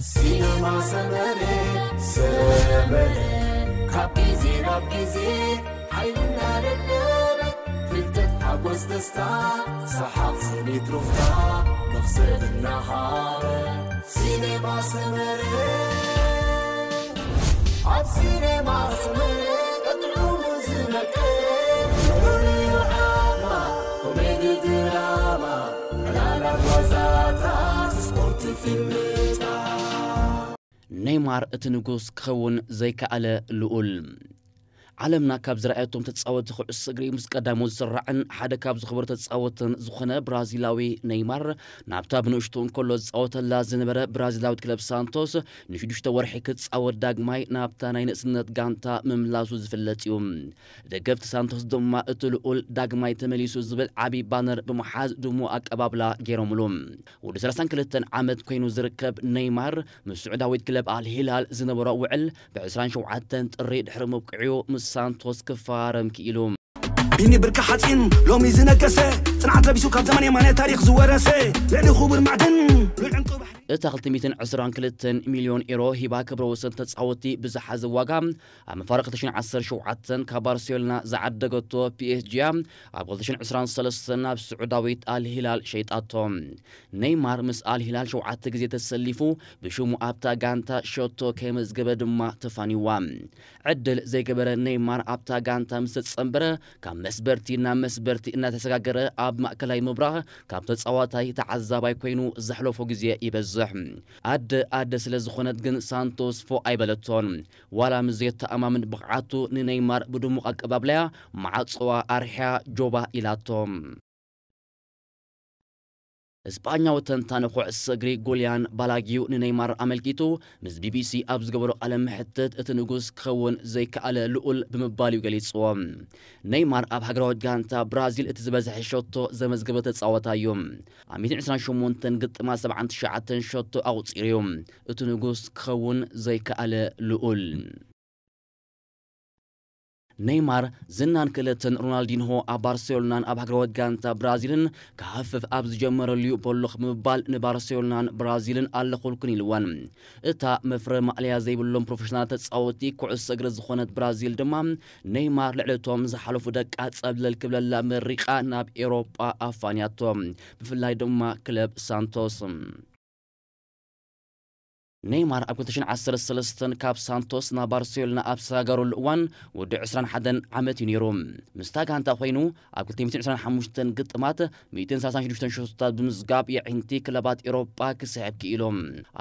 ሲነማ ሰመረ፣ ሰመረ፣ ካብ ግዜ ናብ ግዜ ሓይልና ደለበ፣ ፍልጠት ሓጎስ ደስታ፣ ሰሓቕ ስኒት ሩፍታ፣ መኽሰብ እናሃበ። ሲነማ ሰመረ፣ ኣብ ሲነማ ሰመረ፣ ቀጥዑ ዝነቀ፣ ፍሉይ ዓማ፣ ኮሜዲ ድራማ፣ ዕላላት ዋዛታት፣ ስፖርት ፊልምታት። ኔይማር እቲ ንጉስ ክኸውን ዘይከኣለ ልኡል። ዓለምና ካብ ዝረኣየቶም ተጻወቲ ኩዕሶ እግሪ ምስ ቀዳሞት ዝስራዕን ሓደ ካብ ዝኽበሩ ተጻወትን ዝኾነ ብራዚላዊ ኔይማር ናብታ ብንእሽቱ እንከሎ ዝጻወተላ ዝነበረ ብራዚላዊት ክለብ ሳንቶስ ንሽዱሽተ ወርሒ ክጻወት ዳግማይ ናብታ ናይ ንእስነት ጋንታ ምምላሱ ዝፍለጥ እዩ። ደገፍቲ ሳንቶስ ድማ እቲ ልኡል ዳግማይ ተመሊሱ ዝብል ዓቢ ባነር ብምሓዝ ድሙቕ ኣቀባብላ ገይሮምሉ። ወዲ ሰላሳን ክልተን ዓመት ኮይኑ ዝርከብ ኔይማር ምስ ስዑዳዊት ክለብ ኣል ሂላል ዝነበሮ ውዕል ብ ዕስራን ሸውዓተን ጥሪ ድሕሪ ምብቅዕኡ ምስ ሳንቶስ ክፈራረም ክኢሉ። ቢኒ ብርኪ ሓፂን ሎሚ ዝነገሰ ፅንዓት ለቢሱ ካብ ዘመን የማነ ታሪክ ዝወረሰ ልዕሊ ክቡር ማዕድን ልዑል ዕንቁ ባሕሪ እታ ክልተ ሚእትን ዕስራን ክልተን ሚልዮን ኤሮ ሂባ ክብረ ወሰን ተጻወቲ ብዝሓዘ ዋጋ ኣብ መፋርቕ ክልተ ሽሕን ዓሰርተ ሸውዓተን ካብ ባርሴሎና ዝዓደገቶ ፒ ኤስ ጂ ኣብ ክልተ ሽሕን ዕስራን ሰለስተን ናብ ስዑዳዊት ኣል ሂላል ሸይጣቶ። ኔይማር ምስ ኣል ሂላል ሸውዓተ ግዜ ተሰሊፉ ብሽሙ ኣብታ ጋንታ ሸቶ ከየመዝገበ ድማ ተፋኒዋ። ዕድል ዘይገበረ ኔይማር ኣብታ ጋንታ ምስ ተጸንበረ ካብ መስበርቲ ናብ መስበርቲ እናተሰጋገረ ኣብ ማእከላይ ምብራቕ ካብ ተጻዋታይ ተዓዛባይ ኮይኑ ዘሕለፎ ግዜ ይበዝሕ። ኣደ ኣደ ስለ ዝኾነት ግን ሳንቶስ ፎእ ኣይበለቶን። ዋላ ምስ ዘየተኣማምን ብቕዓቱ ንኔይማር ብድሙቕ ኣቀባብላያ ማዕጾዋ ኣርሕያ ጆባ ኢላቶ። እስጳኛዊ ተንታኒ ኩዕሶ እግሪ ጉልያን ባላጊዩ ንኔይማር ኣመልኪቱ ምስ ቢ ቢ ሲ ኣብ ዝገበሮ ቃለ መሕትት እቲ ንጉስ ክኸውን ዘይከኣለ ልኡል ብምባል እዩ ገሊጽዎ። ኔይማር ኣብ ሃገራዊት ጋንታ ብራዚል እቲ ዝበዝሐ ሸቶ ዘመዝገበ ተጻዋታይ እዩ። ኣብ ሚእትን ዕስራን ሸሞንተን ግጥማት ሰብዓን ትሽዓተን ሸቶ ኣቑጺሩ እዩ። እቲ ንጉስ ክኸውን ዘይከኣለ ልኡል። ኔይማር ዝናን ክእለትን ሮናልዲንሆ ኣብ ባርሴሎናን ኣብ ሃገራዊት ጋንታ ብራዚልን ክሃፍፍ ኣብ ዝጀመረሉ እዩ በሎኽ ብምባል ንባርሴሎናን ብራዚልን ኣለኹልኩን ኢልወን። እታ መፍረ ማእለያ ዘይብሎም ፕሮፌሽናል ተጻወቲ ኩዕሶ እግሪ ዝኾነት ብራዚል ድማ ኔይማር ልዕሊ እቶም ዝሓለፉ ደቃ ጸብለል ክብለላ መሪቓ ናብ ኤውሮጳ ኣፋንያቶ፣ ብፍላይ ድማ ክለብ ሳንቶስ። ኔይማር ኣብ ክልተ ሽሕን ዓሰርተ ሰለስተን ካብ ሳንቶስ ናብ ባርሴሎና ኣብ ዝሰጋገረሉ እዋን ወዲ ዕስራን ሓደን ዓመት እዩ ነይሩ። ምስታ ጋንታ ኮይኑ ኣብ ክልተ ሚእትን ዕስራን ሓሙሽተን ግጥማት ሚእትን ሰላሳን ሽዱሽተን ሸቶታት ብምዝጋብ የዒንቲ ክለባት ኤውሮጳ ክስሕብ ክኢሉ።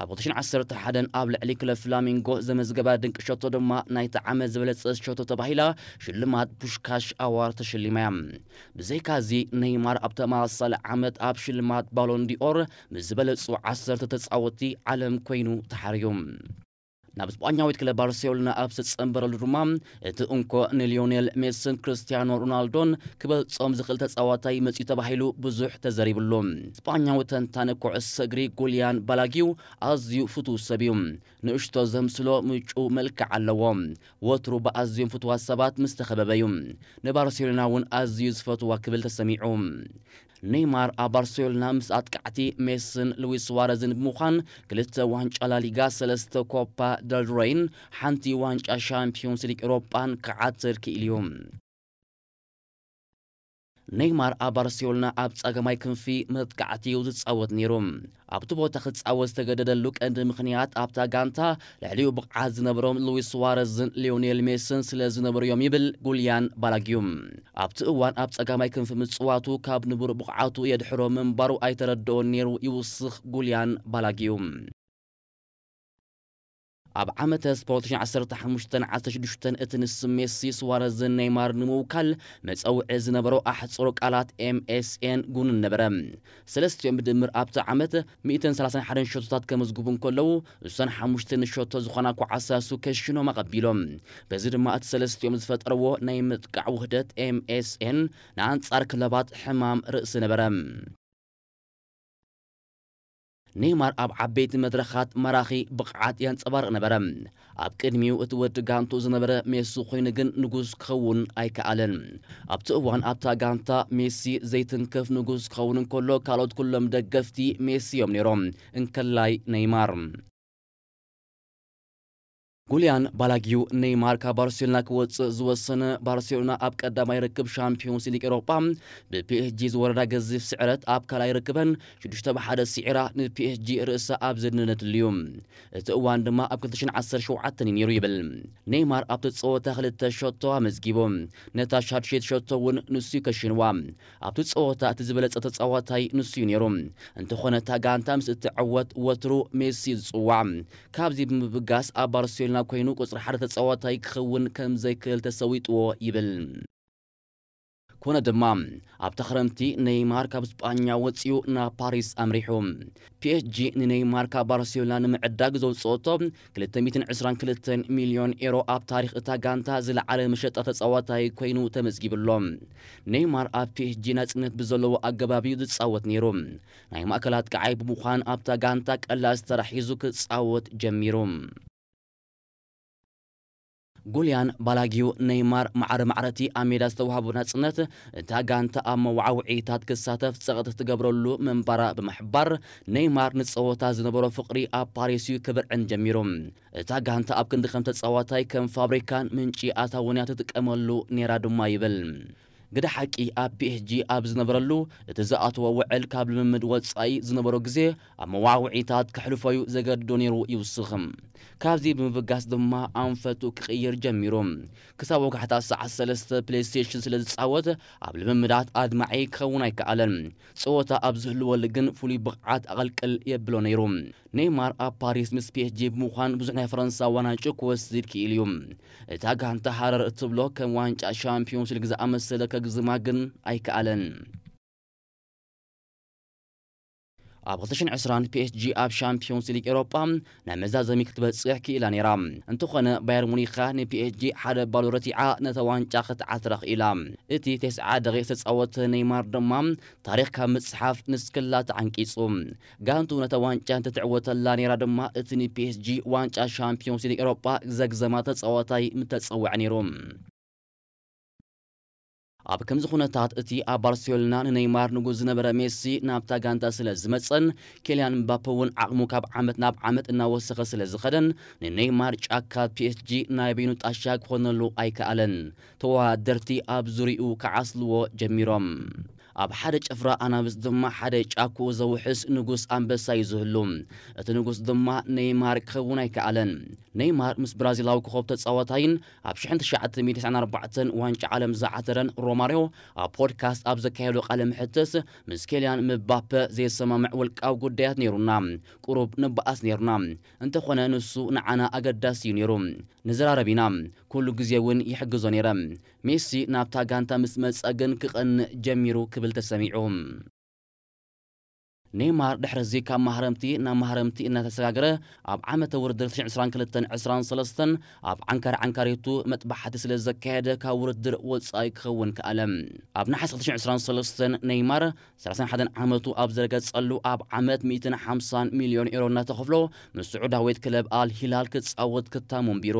ኣብ ክልተ ሽሕን ዓሰርተ ሓደን ኣብ ልዕሊ ክለብ ፍላሚንጎ ዘመዝገባ ድንቂ ሸቶ ድማ ናይቲ ዓመት ዝበለጸ ሸቶ ተባሂላ ሽልማት ፑሽካሽ ኣዋርድ ተሸሊማ እያ። ብዘይካዚ ኔይማር ኣብ ተመሳሳሊ ዓመት ኣብ ሽልማት ባሎን ዲኦር ምስ ዝበለጹ ዓሰርተ ተጻወትቲ ዓለም ኮይኑ ተሓርዩ። ናብ ስጳኛዊት ክለብ ባርሴሎና ኣብ ዝተጸንበረሉ ድማ እቲ እንኮ ንሊዮኔል ሜስን ክርስቲያኖ ሮናልዶን ክበልጾም ዝኽእል ተጻዋታይ መጺኡ ተባሂሉ ብዙሕ ተዘሪብሉ። ስጳኛዊ ተንታኒ ኩዕሶ እግሪ ጉልያን ባላጊው ኣዝዩ ፍቱው ሰብ እዩ። ንእሽቶ ዘምስሎ ምጩው መልክዕ ኣለዎ። ወትሩ ብኣዝዮም ፍቱዋት ሰባት ምስ ተኸበበ እዩ ንባርሴሎና እውን ኣዝዩ ዝፈትዋ ክብል ተሰሚዑ። ኔይማር ኣብ ባርሴሎና ምስ ኣጥቃዕቲ ሜስን ሉዊስ ስዋረዝን ብምዃን ክልተ ዋንጫ ላሊጋ፣ ሰለስተ ኮፓ ደል ሬይን፣ ሓንቲ ዋንጫ ሻምፒዮንስ ሊግ ኤውሮጳን ክዓትር ክኢሉ እዩ። ኔይማር ኣብ ባርሴሎና ኣብ ጸገማይ ክንፊ መጥቃዕቲ እዩ ዝጻወት ነይሩ። ኣብቲ ቦታ ክጻወት ዝተገደደሉ ቀንዲ ምኽንያት ኣብታ ጋንታ ልዕሊኡ ብቕዓት ዝነበሮም ሉዊስ ስዋረዝን ሊዮኔል ሜስን ስለ ዝነበሩ እዮም ይብል ጉልያን ባላጊዩ። ኣብቲ እዋን ኣብ ጸጋማይ ክንፊ ምጽዋቱ ካብ ንቡር ብቕዓቱ የድሕሮ ምንባሩ ኣይተረድኦን ነይሩ ይውስኽ ጉልያን ባላጊዩ። ኣብ ዓመተ ስፖርት ሽሕን ዓሰርተ ሓሙሽተን ዓሰርተ ሽዱሽተን እቲ ንስም ሜሲ፣ ስዋረዝን ኔይማር ንምውካል መጸውዒ ዝነበሮ ኣሕጽሮ ቃላት ኤም ኤስ ኤን ጉኑን ነበረ። ሰለስቲኦም ብድምር ኣብቲ ዓመት ሚእትን ሰላሳን ሓደን ሸቶታት ከመዝግቡ እንከለዉ፣ እሰን ሓሙሽተ ንሸቶ ዝኾና ኳዓሳሱ ከሽኖም ኣቐቢሎም። በዚ ድማ እቲ ሰለስቲኦም ዝፈጠርዎ ናይ ምጥቃዕ ውህደት ኤም ኤስ ኤን ንኣንጻር ክለባት ሕማም ርእሲ ነበረ። ኔይማር ኣብ ዓበይቲ መድረኻት ማራኺ ብቕዓት የንጸባርቕ ነበረ። ኣብ ቅድሚኡ እቲ ወዲ ጋንቱ ዝነበረ ሜሲ ኮይኑ ግን ንጉስ ክኸውን ኣይከኣለን። ኣብቲ እዋን ኣብታ ጋንታ ሜሲ ዘይትንከፍ ንጉስ ክኸውን እንከሎ፣ ካልኦት ኩሎም ደገፍቲ ሜሲ እዮም ነይሮም፣ እንከላይ ኔይማር። ጉልያን ባላጊዩ ኔይማር ካብ ባርሴሎና ክወጽእ ዝወሰነ፣ ባርሴሎና ኣብ ቀዳማይ ርክብ ሻምፒዮንስ ሊግ ኤውሮጳ ብፒኤስጂ ዝወረዳ ገዚፍ ስዕረት ኣብ ካልኣይ ርክበን ሽዱሽተ ብ ሓደ ስዒራ ንፒኤስጂ ርእሳ ኣብ ዘድነነትሉ እዩ። እቲ እዋን ድማ ኣብ ክልተ ሽሕን ዓሰርተ ሸውዓተን እዩ ነይሩ ይብል። ኔይማር ኣብቲ ጸወታ ክልተ ሸቶ ኣመዝጊቡ፣ ነታ ሻድሸይቲ ሸቶ እውን ንሱ እዩ ከሽንዋ። ኣብቲ ጸወታ እቲ ዝበለጸ ተጻዋታይ ንሱ እዩ ነይሩ። እንተኾነ እታ ጋንታ ምስ እትዕወት ወትሩ ሜሲ እዩ ዝጽዋዕ። ካብዚ ብምብጋስ ኣብ ባርሴሎና ኮይኑ ቁጽሪ ሓደ ተጻዋታይ ክኸውን ከም ዘይክእል ተሰዊጥዎ ይብል። ኮነ ድማ ኣብታ ክረምቲ ኔይማር ካብ ስጳኛ ወጺኡ ናብ ፓሪስ ኣምሪሑ። ፒኤስጂ ንኔይማር ካብ ባርሴሎና ንምዕዳግ ዘውጽኦቶ ክልተ ሚእትን ዕስራን ክልተን ሚልዮን ኤሮ ኣብ ታሪኽ እታ ጋንታ ዝለዓለ መሸጣ ተጻዋታይ ኮይኑ ተመዝጊብሎ። ኔይማር ኣብ ፒኤስጂ ናጽነት ብዘለዎ ኣገባብ እዩ ዝጻወት ነይሩ። ናይ ማእከል ኣጥቃዓይ ብምዃን ኣብታ ጋንታ ቀላሲ ተራ ሒዙ ክጻወት ጀሚሩ። ጉልያን ባላጊዩ ኔይማር ማዕረ ማዕረቲ ኣብ ሜዳ ዝተዋህቦ ናጽነት እታ ጋንታ ኣብ መወዓውዒታት ክሳተፍ ጸቕጢ ትገብረሉ ምንባራ ብምሕባር፣ ኔይማር ንጸወታ ዝነበሮ ፍቕሪ ኣብ ፓሪስ እዩ ክብርዕን ጀሚሩ። እታ ጋንታ ኣብ ክንዲ ከም ተጻዋታይ ከም ፋብሪካን ምንጪ ኣታውን እያ ትጥቀመሉ ነይራ ድማ ይብል። ግደ ሓቂ ኣብ ፒኤስጂ ኣብ ዝነበረሉ እቲ ዝኣተዎ ውዕል ካብ ልምምድ ወጻኢ ዝነበሮ ግዜ ኣብ መወዓውዒታት ከሕልፎ እዩ ዘገድዶ ነይሩ ይውስኽ። ካብዚ ብምብጋስ ድማ ኣንፈቱ ክቕይር ጀሚሩ። ክሳብ ወጋሕታ ሰዓት ሰለስተ ፕሌይስቴሽን ስለ ዝጻወት ኣብ ልምምዳት ኣድማዒ ክኸውን ኣይከኣለን። ጸወታ ኣብ ዝህልወሉ ግን ፍሉይ ብቕዓት ኣቐልቅል የብሎ ነይሩ። ኔይማር ኣብ ፓሪስ ምስ ፒኤስጂ ብምዃን ብዙሕ ናይ ፈረንሳ ዋንጫ ክወስድ ክኢሉ እዩ። እታ ጋንታ ሃረር እትብሎ ከም ዋንጫ ሻምፒዮንስ ሊግ ዝኣመሰለ ከግዝማ ግን ኣይከኣለን። ኣብ ክልተ ሽሕን ዕስራን ፒኤስጂ ኣብ ሻምፒዮንስ ሊግ ኤውሮጳ ናይ መዛዘሚ ክትበጽሕ ክኢላ ነይራ። እንተኾነ ባየር ሙኒኻ ንፒኤስጂ ሓደ ባዶ ረቲዓ ነታ ዋንጫ ክትዓትራ ክኢላ። እቲ ተስዓ ደቂቕ ዝተጻወተ ኔይማር ድማ ታሪኽ ካብ ምጽሓፍ ንስክላ ተዓንቂጹ። ጋንቱ ነታ ዋንጫ እንተትዕወተላ ነይራ ድማ እቲ ንፒኤስጂ ዋንጫ ሻምፒዮንስ ሊግ ኤውሮጳ ዘግዘማ ተጻዋታይ ምተጸውዐ ነይሩ። ኣብ ከምዚ ኩነታት እቲ ኣብ ባርሴሎና ንኔይማር ንጉስ ዝነበረ ሜሲ ናብታ ጋንታ ስለ ዝመጸን ኬልያን ምባፔ እውን ዓቕሙ ካብ ዓመት ናብ ዓመት እናወሰኸ ስለ ዝኸደን ንኔይማር ጫካ ፒኤስጂ ናይ በይኑ ጣሻ ክኾነሉ ኣይከኣለን። ተወዳደርቲ ኣብ ዙሪኡ ክዓስልዎ ጀሚሮም። ኣብ ሓደ ጭፍራ ኣናብስ ድማ ሓደ ጫኩ ዘውሕስ ንጉስ ኣንበሳ እዩ ዝህሉ። እቲ ንጉስ ድማ ኔይማር ክኸውን ኣይከኣለን። ኔይማር ምስ ብራዚላዊ ኮኸብ ተጻዋታይን ኣብ ሽሕን ትሽዓተ ሚእትን ተስዓን ኣርባዕተን ዋንጫ ዓለም ዝዓተረን ሮማርዮ ኣብ ፖድካስት ኣብ ዘካየዶ ቃለ ምሕትት፣ ምስ ኬልያን ምባፐ ዘይሰማምዕ ውልቃዊ ጉዳያት ነይሩና፣ ቁሩብ ንበኣስ ነይርና። እንተኾነ ንሱ ንዓና ኣገዳሲ እዩ ነይሩ። ንዘራረብ ኢና። ኩሉ ግዜ እውን ይሕግዞ ነይረ። ሜሲ ናብታ ጋንታ ምስ መጸ ግን ክቐንእ ጀሚሩ ክብል ተሰሚዑ። ኔይማር ድሕርዚ ካብ ማህረምቲ ናብ ማህረምቲ እናተሰጋገረ ኣብ ዓመተ ውድድር ክልተ ሽሕን ዕስራን ክልተን ዕስራን ሰለስተን ኣብ ዓንካሪ ዓንካሪቱ መጥባሕቲ ስለ ዘካየደ ካብ ውድድር ወጻኢ ክኸውን ከኣለ። ኣብ ነሓሰ ክልተ ሽሕን ዕስራን ሰለስተን ኔይማር ሰላሳን ሓደን ዓመቱ ኣብ ዘረገጸሉ ኣብ ዓመት ሚእትን ሓምሳን ሚልዮን ኤሮ እናተኸፍሎ ምስ ስዑዳዊት ክለብ ኣል ሂላል ክጻወት ክታሙ ኣንቢሩ።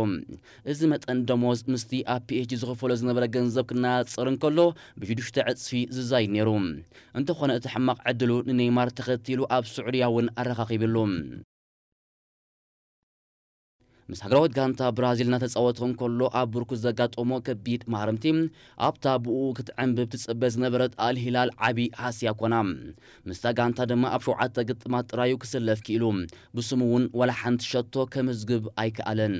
እዚ መጠን ደሞዝ ምስቲ ኣብ ፒኤስጂ ዝኸፈሎ ዝነበረ ገንዘብ ክነጻጸር እንከሎ ብሽዱሽተ ዕጽፊ ዝዛይድ ነይሩ። እንተኾነ እቲ ሕማቕ ዕድሉ ንኔይማር ተኸቲሉ ኣብ ስዑድያ እውን ኣረኻኺብሉ። ምስ ሃገራዊት ጋንታ ብራዚል እናተጻወተ እንከሎ ኣብ ብርኩ ዘጋጠሞ ከቢድ ማህረምቲ ኣብታ ብኡ ክትዕንብብ ትጽበ ዝነበረት ኣል ሂላል ዓቢ ሃስያ ኮና። ምስታ ጋንታ ድማ ኣብ ሸውዓተ ግጥማት ጥራዩ ክስለፍ ክኢሉ። ብስሙ እውን ዋላ ሓንቲ ሸቶ ከምዝግብ ኣይከኣለን።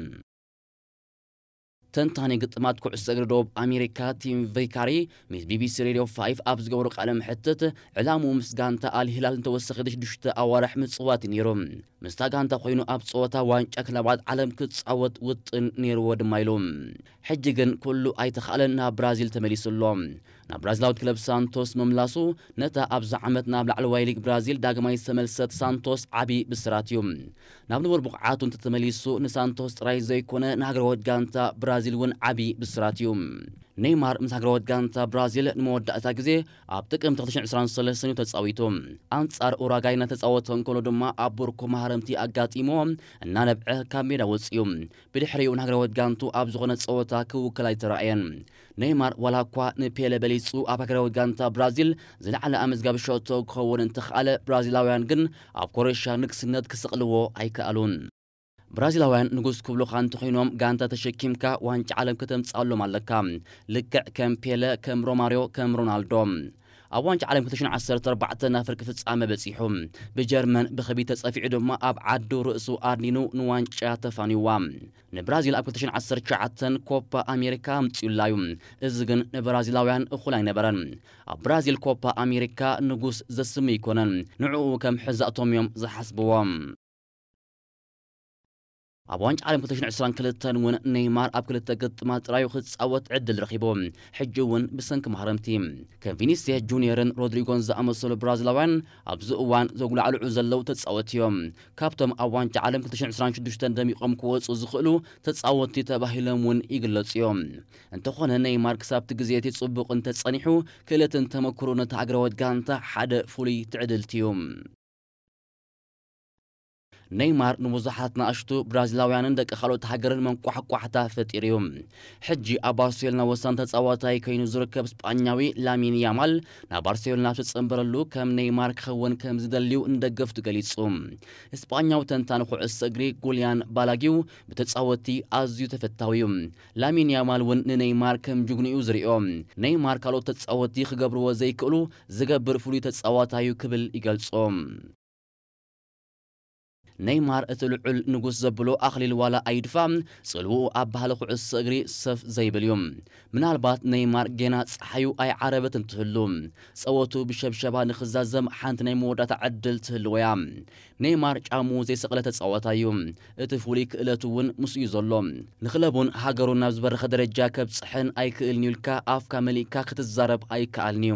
ተንታኒ ግጥማት ኩዕሶ እግሪ ደቡብ ኣሜሪካ ቲም ቪካሪ ምስ ቢቢሲ ሬድዮ ፋይቭ ኣብ ዝገበሩ ቃለ ምሕትት፣ ዕላምኡ ምስ ጋንታ ኣል ሂላል ንተወሰኺ ሽዱሽተ ኣዋርሕ ምጽዋት እዩ ነይሩ። ምስታ ጋንታ ኮይኑ ኣብ ጸወታ ዋንጫ ክለባት ዓለም ክጻወት ውጥን ነይርዎ ድማ ኢሉ። ሕጂ ግን ኩሉ ኣይተኻእለን፣ ናብ ብራዚል ተመሊሱ ኣሎ። ናብ ብራዚላዊት ክለብ ሳንቶስ ምምላሱ ነታ ኣብዚ ዓመት ናብ ላዕለዋይ ሊግ ብራዚል ዳግማይ ዝተመልሰት ሳንቶስ ዓቢ ብስራት እዩ። ናብ ንቡር ብቕዓቱ እንተተመሊሱ ንሳንቶስ ጥራይ ዘይኮነ ንሃገራዊት ጋንታ ብራዚል እውን ዓቢ ብስራት እዩ። ኔይማር ምስ ሃገራዊት ጋንታ ብራዚል ንመወዳእታ ግዜ ኣብ ጥቅምቲ ክልተ ሽሕን ዕስራን ሰለስተን እዩ ተጻዊቱ። ኣንጻር ኡራጋይ እናተጻወተ እንከሎ ድማ ኣብ ብርኩ ማህረምቲ ኣጋጢሞ እናነብዐ ካብ ሜዳ ወጺኡ። ብድሕሪኡ ንሃገራዊት ጋንቱ ኣብ ዝኾነ ጸወታ ክውክል ኣይተራእየን። ኔይማር ዋላ እኳ ንፔለ በሊጹ ኣብ ሃገራዊት ጋንታ ብራዚል ዝለዓለ ኣመዝጋቢ ሸቶ ክኸውን እንተኽኣለ፣ ብራዚላውያን ግን ኣብ ክሮኤሽያ ንግስነት ክስቕልዎ ኣይከኣሉን። ብራዚላውያን ንጉስ ክብሉኻ እንተኾይኖም፣ ጋንታ ተሸኪምካ ዋንጫ ዓለም ከተምጽኣሎም ኣለካ። ልክዕ ከም ፔለ፣ ከም ሮማርዮ፣ ከም ሮናልዶ። ኣብ ዋንጫ ዓለም ክልተ ሽሕን ዓሰርተ ኣርባዕተ ናብ ፍርቂ ፍጻመ በጺሑ። ብጀርመን ብኸቢድ ተጸፊዑ ድማ ኣብ ዓዱ ርእሱ ኣድኒኑ ንዋንጫ ተፋንዩዋ። ንብራዚል ኣብ ክልተ ሽሕን ዓሰርተ ትሽዓተን ኮፓ ኣሜሪካ ኣምጺኡላ እዩ። እዚ ግን ንብራዚላውያን እኹል ኣይነበረን። ኣብ ብራዚል ኮፓ ኣሜሪካ ንጉስ ዘስሙ ኣይኮነን። ንዕኡ ከም ሕዛእቶም እዮም ዝሓስብዎ። ኣብ ዋንጫ ዓለም ክልተ ሽሕን ዕስራን ክልተን እውን ኔይማር ኣብ ክልተ ግጥማት ጥራዩ ክጻወት ዕድል ረኺቡ። ሕጂ እውን ብሰንኪ ማህረምቲ ከም ቪኒሲየስ ጁኒየርን ሮድሪጎን ዝኣመሰሉ ብራዚላውያን ኣብዚ እዋን ዘጉላዕልዑ ዘለዉ ተጻወትቲ እዮም። ካብቶም ኣብ ዋንጫ ዓለም ክልተ ሽሕን ዕስራን ሽዱሽተን ደሚቖም ክወጹ ዝኽእሉ ተጻወትቲ ተባሂሎም እውን ይግለጹ እዮም። እንተኾነ ኔይማር ክሳብቲ ግዜ እቲ ጽቡቕ እንተጸኒሑ፣ ክእለትን ተመክሮ ነታ ሃገራዊት ጋንታ ሓደ ፍሉይ ትዕድልቲ እዩ። ኔይማር ንብዙሓት ንኣሽቱ ብራዚላውያንን ደቂ ካልኦት ሃገርን መንቋሕቋሕታ ፈጢሩ እዩ። ሕጂ ኣብ ባርሴሎና ወሳኒ ተጻዋታይ ኮይኑ ዝርከብ ስጳኛዊ ላሚን ያማል ናብ ባርሴሎና ኣብ ዝጸንበረሉ ከም ኔይማር ክኸውን ከም ዝደልዩ ንደገፍቱ ገሊጹ። ስጳኛዊ ተንታኒ ኩዕሶ እግሪ ጉልያን ባላጊው ብተጻወትቲ ኣዝዩ ተፈታዊ እዩ። ላሚን ያማል እውን ንኔይማር ከም ጅግንኡ ዝሪኦ። ኔይማር ካልኦት ተጻወትቲ ክገብርዎ ዘይክእሉ ዝገብር ፍሉይ ተጻዋታይ እዩ ክብል ይገልጾ። ኔይማር እቲ ልዑል ንጉስ ዘብሎ ኣኽሊል ዋላ ኣይድፋ፣ ጽልውኡ ኣብ ባህሊ ኩዕሶ እግሪ ሰፍ ዘይብል እዩ። ምናልባት ኔይማር ጌና ጸሓዩ ኣይዓረበትን ትህሉ። ጸወቱ ብሸብሸባ ንኽዛዘም ሓንቲ ናይ መወዳእታ ዕድል ትህልዎ እያ። ኔይማር ጫምኡ ዘይሰቕለ ተጻዋታይ እዩ። እቲ ፍሉይ ክእለቱ እውን ምስኡ እዩ ዘሎ። ንክለቡን ሃገሩን ናብ ዝበረኸ ደረጃ ከብጽሐን ኣይክእልን እዩ ኢልካ ኣፍካ መሊእካ ክትዛረብ ኣይከኣልን እዩ።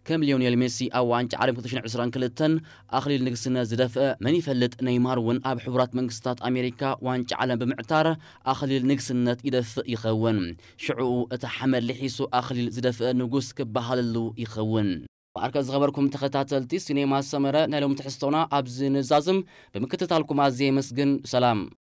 ከም ሊዮኔል ሜሲ ኣብ ዋንጫ ዓለም ክልተ ሽሕን ዕስራን ክልተን ኣኽሊል ንግስነት ዝደፍአ መን ይፈልጥ፣ ኔይማር እውን ኣብ ሕቡራት መንግስታት ኣሜሪካ ዋንጫ ዓለም ብምዕታር ኣኽሊል ንግስነት ይደፍእ ይኸውን። ሽዕኡ እቲ ሓመድ ልሒሱ ኣኽሊል ዝደፍአ ንጉስ ክበሃለሉ ይኸውን። ብኣርከ ዝኸበርኩም ተኸታተልቲ ሲኔማ ሰመረ፣ ናይ ሎሚ ትሕዝቶና ኣብዚ ንዛዝም። ብምክትታልኩም ኣዝየ የመስግን። ሰላም።